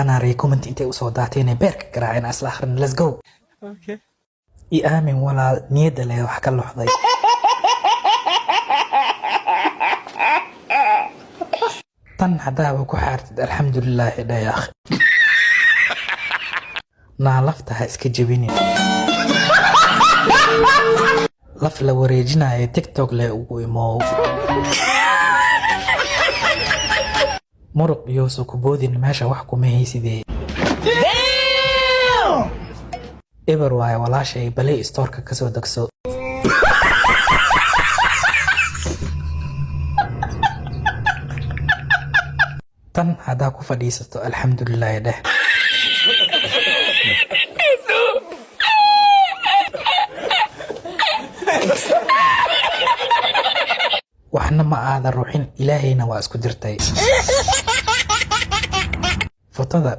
Anaa comment intay usoo daateen beerka garaaceen isla akhrin. Let's go. I aamin walaal, niyadda leh wax ka loxday. Tan haddaaba ku xaartid, alxamdulilaahi dheh ya akhi. Naa lafta ha iska jebinin. Laf la wareejinayo TikTok leh ugu imow. Muruq iyousan ku boodin, meesha wax kuma haysidee. Eber waaye walaashay, balay istoorka kasoo degso. Tan haddaa ku fadhiisato, alxamdulilaahi dheh. Waxna ma aadan ruxin, ilaahayna waa isku dirtay. Futada.